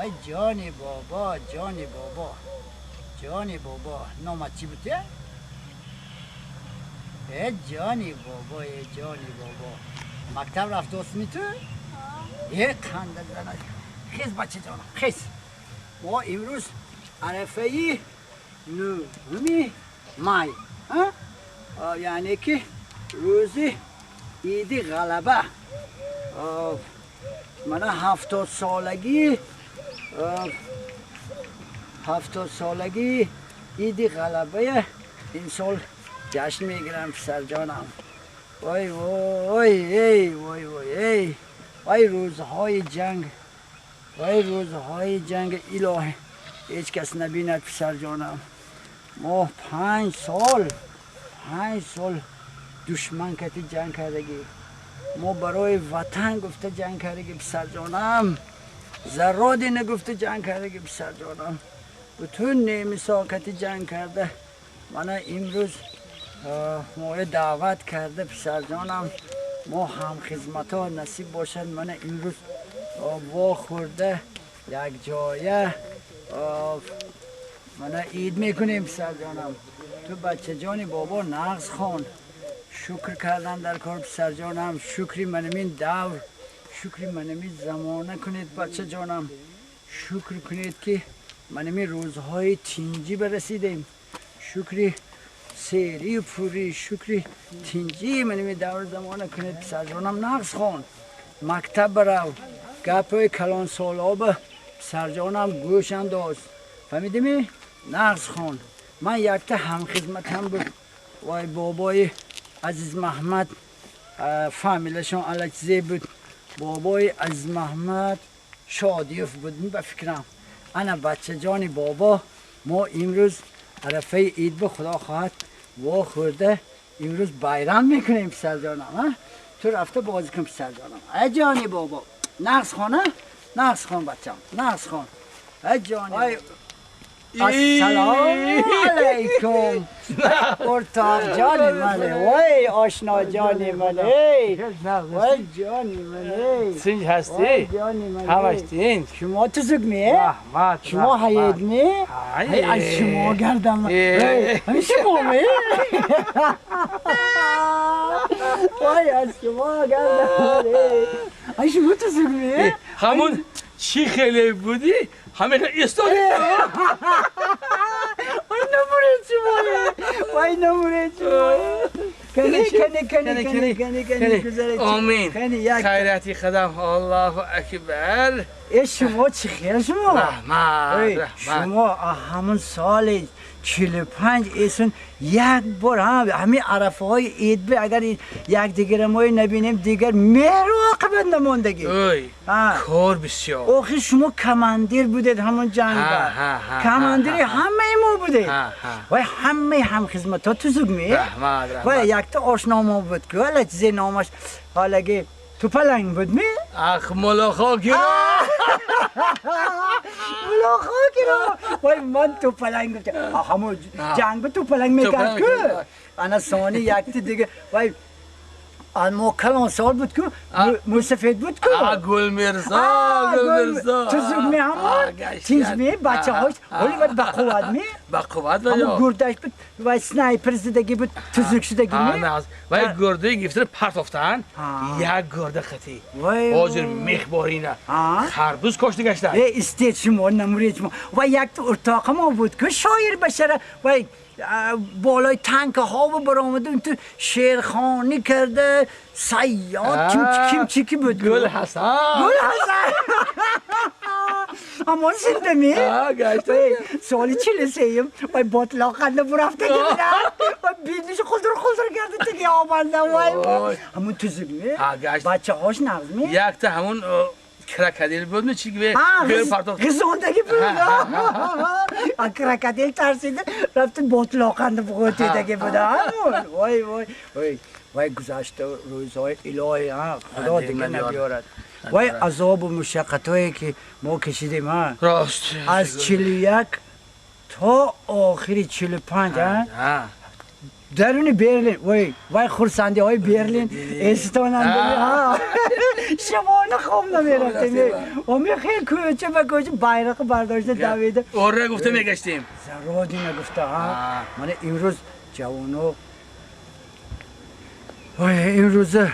Ай ҷони бобо, ҷони бобо, ҷони бобо, номат чӣ буд? Э ҷони бобо, э ҷони бобо, мактаб рафт достми ту? Э қанда зана, хез, бачаҷонам, хез. Мо имрӯз арафаи 9-уми май, яъне ки рӯзи иди ғалаба, мана 70-солагӣ, 70-солагии иди ғалабая ин сол ҷашн мегирам, писарҷонам. Вой, вой, эй, вой, вой, эй, вай, рӯзҳои ҷанг, вай, рӯзҳои ҷанг, илоҳӣ ҳеҷ кас набинад, писарҷонам. Мо 5 сол, 5 сол душман кати ҷанг кардагӣ. Мо барои ватан гуфта ҷанг кардагӣ, писарҷонам, за родина гуфта ҷанг кардагӣ, писарҷонам. Бутун немисо кати ҷанг карда, мана имрӯз моя даъват карда, писарҷонам. Мо ҳамхизматҳо насиб бошад, мана имрӯз вохӯрда, якҷоя мана ид мекунем, писарҷонам. Ту, бачаҷони бобо, нағз хон, шукр кардан дар кор, писарҷонам. Шукри манамин давр, шукри манамин замона кунед, бачаҷонам. Шукр кунед, ки манамин рӯзҳои тинҷӣ барасидем. Шукри серию пурӣ, шукри тинҷӣ манами давр замона кунед, писарҷонам. Нағз хон, мактаб барав, гапҳои калонсолҳо ба, писарҷонам, гӯш андоз, фаҳмидими? Нағз хон. Ман якта ҳамхизматам буд, вай бобои Азизмаҳмад, фамилашон алачизе буд, бобои Азизмаҳмад Шодиев буд, ба фикрам. Ана, бачаҷони бобо, мо имрӯз арафаи ид ба худо хоҳад вохӯрда, имрӯз байрам мекунем, писарҷонам. Ту рафта бозӣ кун, писарҷонам. Ай ҷони бобо, нағз хона, нағз хон, бачам, нағз хон. Ай ҷони. Ассалому алайкум, ортоқ ҷони мане, вой, ошно ҷони мане, вой, ҷони мане. Тинҷ ҳастӣ? Ҳамаш тинҷ? Шумо тузук ме? Раҳмат. Шумо ҳаед ме? Аз шумо гардам. Ҳамин шумо ме? Вой, аз шумо гардам. Ай, шумо тузук ме? Ҳамун чӣ хеле будӣ, ҳамин истоди. Вай, намуред шумо, вай, намуред шумо. Кани, кани, кани, кани, кани, кани, гузаред. Омин. Хайрати қадам, Аллоҳу акбар. Э, шумо чӣ хел шумо? Раҳмат, раҳмат. Шумо ҳамун соли 45 эсун як бор ҳамин арафаҳои ид бе агар якдигара мои набинем, дигар меҳру оқибат намондагӣ. Ой, кор бисёр. Охир шумо командир будед ҳамон ҷангба, командири ҳамаи мо будед. Вай, ҳамаи ҳамхизматҳо тузук ме? Вай, якта ошномо буд ку, ҳала чизе номаш, ҳалаги тупаланг буд ме? Ах, мулохо киро. Мулохо киро. Вай, ман тупаланг гуфтам, ҳамон ҷанг ба тупаланг мекард ку. Ана сони якти дига, вай, мо калонсол буд ку, мусафед буд ку. Гулмирзо, Гулмирзо. Тузук ме ҳамон? Тинҷ ме бачаҳош? Ҳоли вай бақувват ме? Бақувват. Ҳамон гурдаш буд, вай снайпер зидагӣ буд, тузук шудагӣ ме? Вай гурдаи гирифтани партофтан, як гурда хати ҳозир мехборина харбуз кошта гашта. Э, истед, шумо намуред шумо. Вай, якта уртоқамо буд ку, шоир башара, вай болои танкаҳо баромада, ту шеърхонӣ карда, Сайёд ким чӣ ки буд? Гул Ҳасан. Гул Ҳасан ҳамон зинда ме? Соли 43-юм вай ботлоқанда бурафтаги будам, вай биниши қулдур қулдур карда тиги оманда. Вай, ҳамон тузук ме? Бачаҳош нағз ме? Якта ҳамон крокодил будми, чи ғизондаги буд, крокодил тарсида рафта ботлоқанда буғотидаги буд. Вой, вой, вой, вай, гузашта рӯзҳои, илоҳи худо дига набиёрад. Вай азобу мушаққатҳое ки мо кашидем рост аз 41 то охири 45. Даруни Берлин, вой, вай хурсандиҳои Берлин эстонанда. Шабона хоб намерафтем. Оми хел кӯча ба кӯча байрақ бардошта давида. Ора гуфта мегаштем. За родина гуфта, ҳа. Мана имрӯз ҷавоно, ой, имрӯза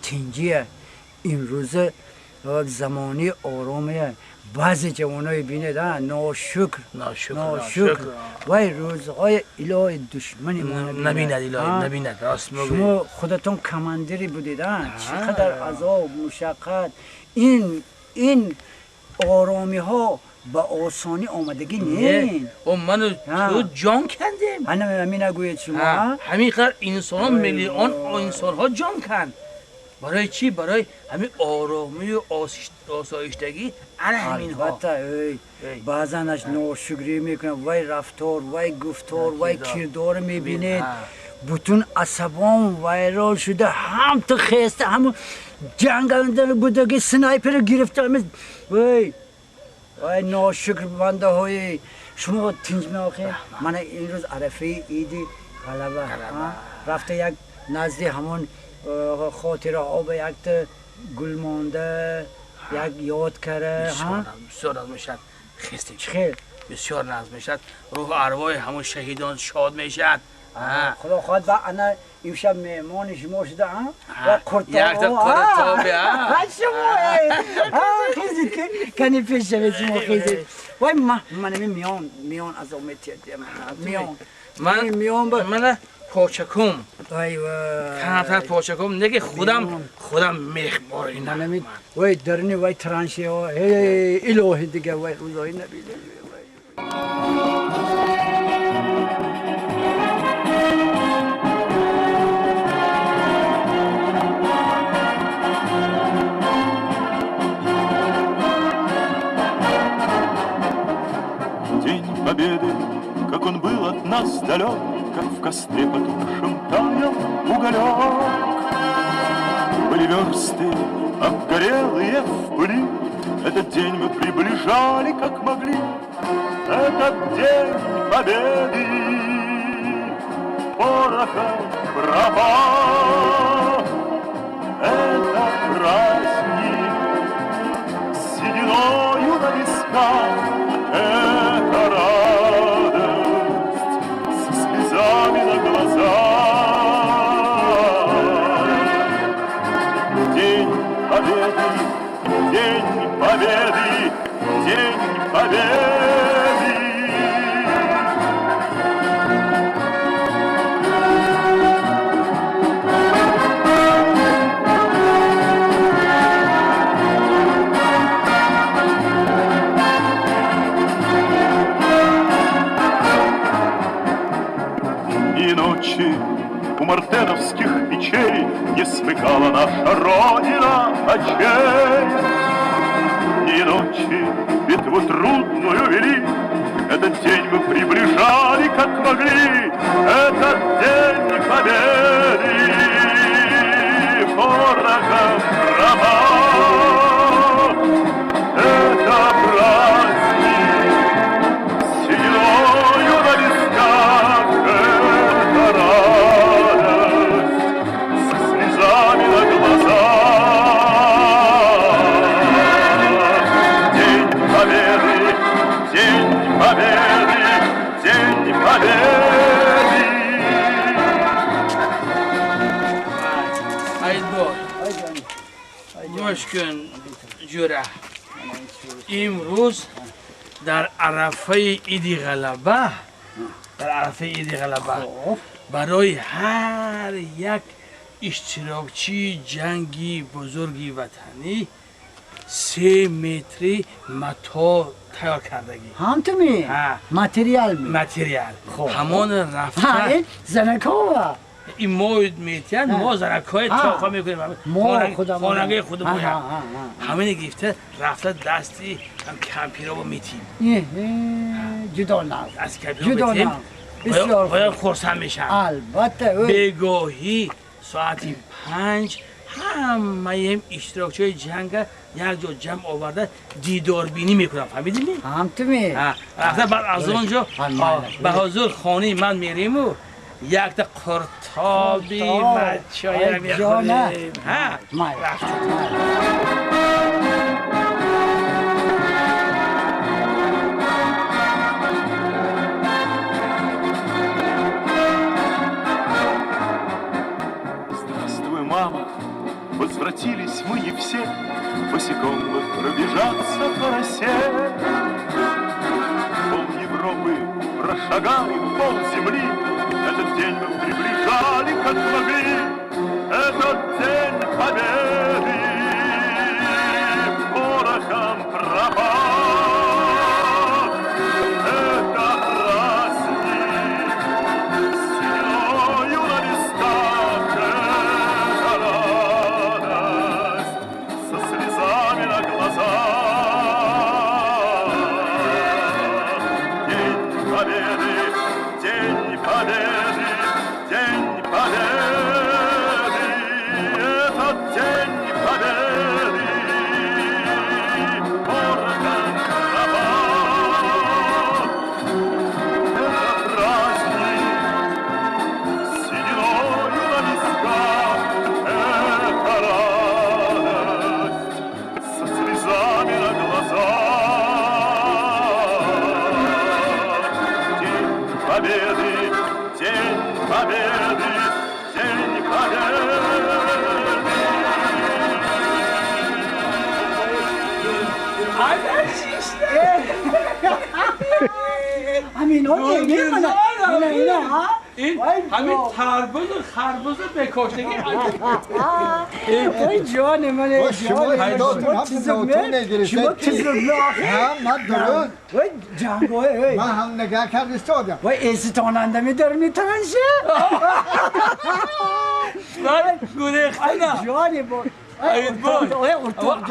тинҷия, имрӯза замони оромия. Баъзе ҷавонои бинед, ношукр, ношукр. Вай рӯзҳои илоҳи душмани мо набинад, илоҳи набинад. Рост мегӯед. Шумо худатон командире будед, чӣ қадар азоб, мушаққат. Ин оромиҳо ба осонӣ омадагӣ не. Ману ту ҷон кандем. Ҳамина гӯед шумо. Ҳамин қадар инсонҳо, миллион инсонҳо ҷон канд. Барои чӣ? Барои ҳамин оромию осоиштагӣ ана ҳаминҳо. Албатта, баъзанаш ношукрӣ мекунад. Вай рафтор, вай гуфтор, вай кирдор мебинед. Бутун асабон вайрон шуда, ҳам ту хеста, ҳамун ҷанг будаги снайперо гирифта. Вай, вай ношукр бандаҳои шумо тинҷ меохед. Мана имрӯз арафаи иди ғалаба. Рафта як назди ҳамон хотираҳо ба якта гул монда, як ёд кара. Бисёр наз мешавад. Хестем. Чӣ хел? Бисёр наз мешавад. Рӯҳу арвоҳи ҳамон шаҳидон шод мешавад. Худо хоҳад ба ана имшаб меҳмони шумо шуда, ва қуртоба. Шумо хезед, ки кани пеш шавед, шумо хезед. Вай, манами миён, миён азоб метиҳад. Миён. Миён ба мана почакум. Камтар почакум. Неки худам мехборинам. Вай дарни вай траншео. Илоҳи дига вай рӯзои набидем. День Победы, как он был от нас далек, как в костре потухшем таял уголек. Были версты, обгорелые в пыли, этот день мы приближали, как могли. Этот день Победы порохом пропах. Это праздник с сединою на висках, это радость со слезами на глазах. День Победы, День Победы, День Победы. Ночи у мартеновских печей не смыкала наша Родина очей. Дни и ночи битву трудную вели, этот день мы приближали, как могли. Этот день Победы порохом пропах. Это праздник с сединою на висках, это радость со слезами на глазах. День Победы, День Победы, День Победы. Айдбой, гӯш кун, ҷура. Имрӯз дар арафаи иди ғалаба, дар арафаи иди ғалаба барои ҳар як иштирокчии ҷанги бузурги ватанӣ 3 метри мато тайёр кардагӣ. Ҳам ту ми? Материал ми? Материал. Ҳамон рафта занакова. ин мо метиҳанд, мо занакҳои тофа мекунем, хонагаи худамон. Ҳамине гирифта рафта дасти кампирово метиҳем. Ҷудо нав. Аз кампиро метиҳем. Бояд хурсанд мешаванд. Албатта. Бегоҳӣ соати 5 ҳамаи иштирокчиҳои ҷанга як ҷо ҷамъ оварда дидорбинӣ мекунам, фаҳмидӣ? Ҳам ту ме? Рафта баъд аз он ҷо ба ҳузур хонаи ман мериму якта қуртоби бачая мехӯрем. Рафтем. Мама, возвратились мы не все, босиком бы пробежаться по росе. Пол Европы прошагали, пол земли, этот день мы приближали, как могли. Этот день победы порохом пропал. Это праздник с сединою на висках. День Победы, День Победы, этот День Победы порохом пропал. Это праздник с сединою на висках, это радость со слезами на глазах. День Победы, День Победы, День Победы. همین تربوز و خربوز و بکاشتگی. ای جان من، شما چیز من درست جنگوه من هم نگاه کرد استادم و ایستاننده میدارم میتونن شه من گریختنم جانی با حید بای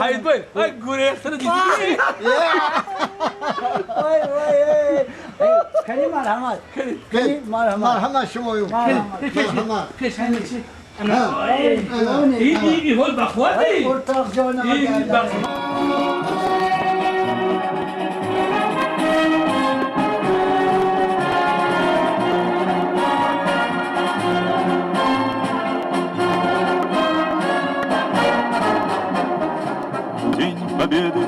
حید بای من گریختنم دیدی؟ وای وای کنی مرحمت کنی مرحمت مرحمت شما مرحمت پیش این هول بخوادی ارتاق جانم День Победы,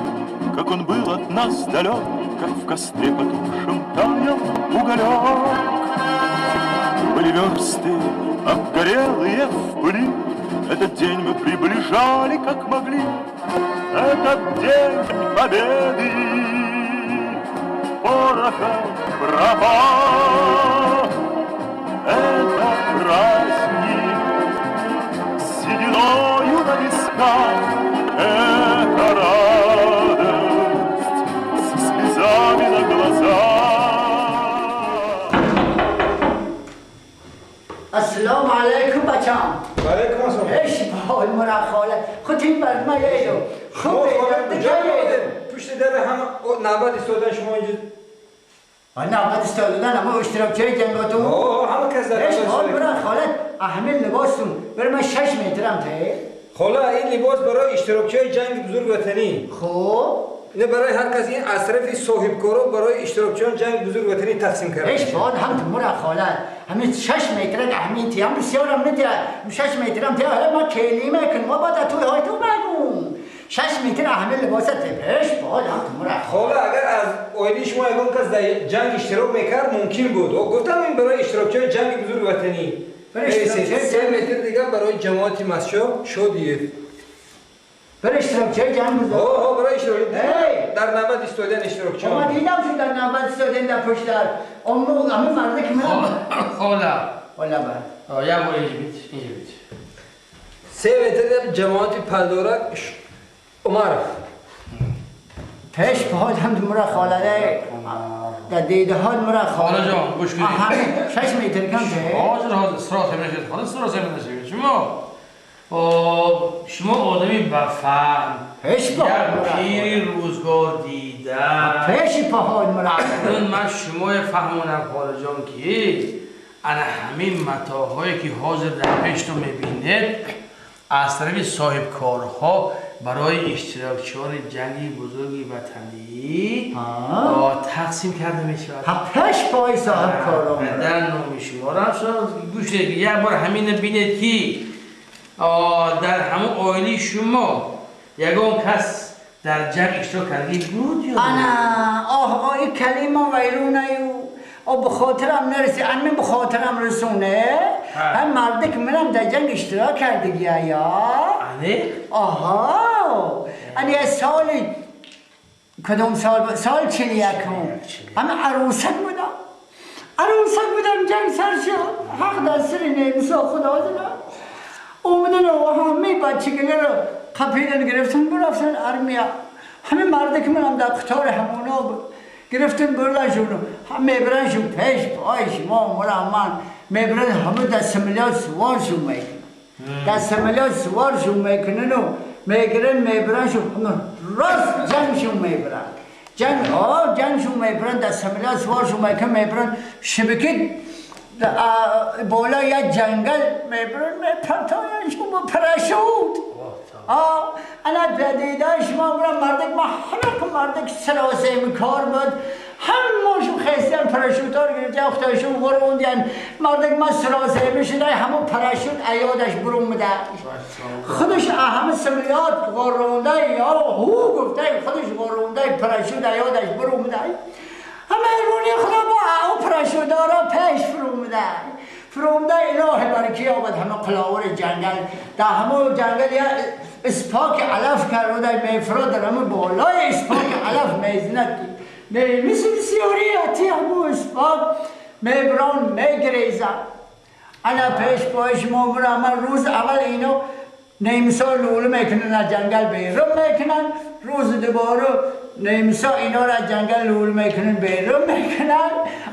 как он был от нас далек, как в костре потухшем таял уголек. Были версты, обгорелые в пыли, этот день мы приближали, как могли. Этот день Победы порохом пропал. Это праздник с сединою на висках, это радость со слезами на глазах. السلام علیکم بچم. علیکم السلام. ايش بحال مرا خاله خود این برد ما یه خوب خاله پشت در هم نوبت ایستادن شما اینجا. نوبت ایستادن اما اشتراکچی جنگاتون. اوه همه کس در ايش حال مرا خاله اهمیل لباستون برای من 6 مترم ته. خاله این لباس برای اشتراکچی جنگ بزرگ وطنی. خب اینه برای هر کس این اصرف صاحبکارا برای اشتراکچیان جنگ بزرگ وطنی تقسیم کرده. ايش باد هم مرا خاله همین 6 متر همین تیم بسیار هم نتیه 6 متر هم تیه حالا ما کلیمه کن ما باید توی های تو بگم 6 متر همین لباس پیش باد هم مرا خاله اگر از عائله شما یگان کس در جنگ اشتراک میکرد ممکن بود. گفتم این برای اشتراکچیان جنگ بزرگ وطنی. برای 3 متر دیگه برای جماعت مسجد شدیه. برای اشتراکچی جنگ بزرگ. اوه برای اشتراک در نوبت ایستادن اشتراکچی. ما دیدم چون در نوبت ایستادن در پشت در اون همه مرده که من خاله خاله بر یه بار اینجا بید اینجا بید 3 متر جماعت پلدارک عمر پیش پاهات هم مرا خاله در دیده ها مرا خاله جان گوش کنید. همه 6 متر کم ته حاضر حاضر سراغ نشید خاله سراغ نشید شما شما آدمی بفهم پیش یک پیر روزگار دیده پیش پاهات مرا. من شما فهمونم خاله جان که انا همین متاهایی که حاضر در پیش تو میبینید از طرف صاحبکارها برای اشتراکچیان جنگ بزرگ وطنی تقسیم کرده می شود. پیش پای صاحبکاران در نام شما را گوش کنید، یک بار همین بینید که در همون عائله شما یگان کس در جنگ اشتراک کرده بود یا انا آه آه این کلمه ویرونه او به خاطرم نرسی، من به خاطرم رسونه. هم مرده که منم در جنگ اشتراک کردگی یا انه؟ آها یه سال کدوم سال؟ سال 41 همه عروسک بودم، عروسک بودم، جنگ سر شد، حق در سر نیمسا خدا دادم اومدن و همه بچگله رو قپیدن گرفتن برفتن ارمیا. همه مرده که منم در قطار همونا بود گرفتن بردن شونو میبرن شون پیش پای شما مرا من میبرن همه در سملیات سوار شون میکنن، در سملیات سوار شون میکنن و میگیرن میبرن شون همه راست جنگ شون میبرن، جنگ ها جنگ شون میبرن، در سملیات سوار شون میکنن میبرن شبکه بالا یک جنگل میبرن میپرتاین شون با پراشوت. انا پدیده شما برم مردک ما همه مردک سراسیم کار بود، همه‌شون خیستن پراشوتا رو گرفتن اختایشون غروندن، مردک ما سراسیم شده همون پراشوت ایادش برومده خودش همه سملیات غرونده یا هو گفته خودش غرونده پراشوت ایادش برومده، همه ایرونی خدا با او پراشوتا را پیش فرومده فرومده اله برکی آمد همه قلاور جنگل در همه جنگل یا اسپاک علف کرده میفراد در همه بالای اسپاک علف میزند مثل بسیاری اتی همه اسپاک میبران میگریزن. انا پیش پایش ما برم روز اول اینو نیمسا لوله میکنن از جنگل بیرون میکنن، روز دوباره نیمسا اینا را از جنگل لوله میکنن بیرون میکنن.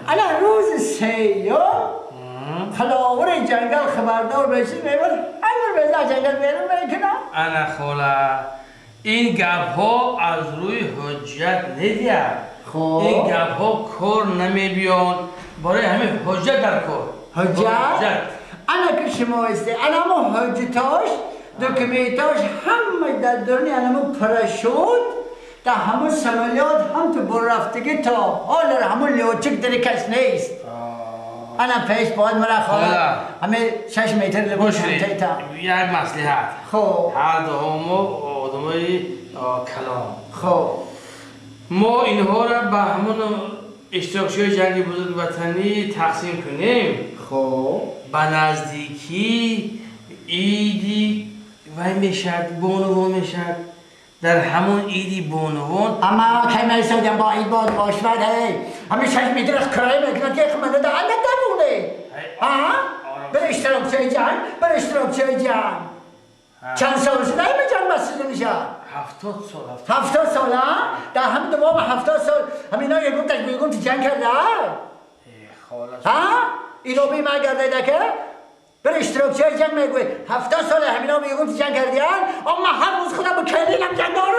انا روز سیوم خلاور جنگل خبردار بشید میبرن همه روز جنگل بیرون میکنن. انا خاله این گپ ها از روی حجت ندید، این گپ ها کار نمیبیان، برای همه حجت در کار. حجت؟ انا که شما استی انا همو حجتاش دکمنتاش همه در درونی انا پراشوت در همون سملیات هم تو بررفتگی تا حال همون لیوچک در کس نیست. انا پیش باید مرا خاله همه 6 متر لباس تا یک مصلحت. خب هر دو ما آدمای کلام. خب ما اینها را به همون اشتراکچی‌های جنگ بزرگ وطنی تقسیم کنیم. خب به نزدیکی عیدی وای میشد بانوان میشد، در همون عیدی بانوان اما که میسادیم با عید باد باشود همه 6 متر از کرایه میکنن که منو در اندک دمونه ها بر اشتراکچی‌های جنگ، بر اشتراکچی‌های جنگ چند سال شده همه جنگ بسیده میشه؟ 70 سال. 70 سال ها؟ در همین دوام 70 سال همینا یکم تک تو جنگ کرده ها؟ اینا بی من گرده که بر اشتراکچی‌های جنگ میگوی 70 سال همینا میگم تو جنگ کردیان، اما هر روز خودم با کلیلم جنگ دارم.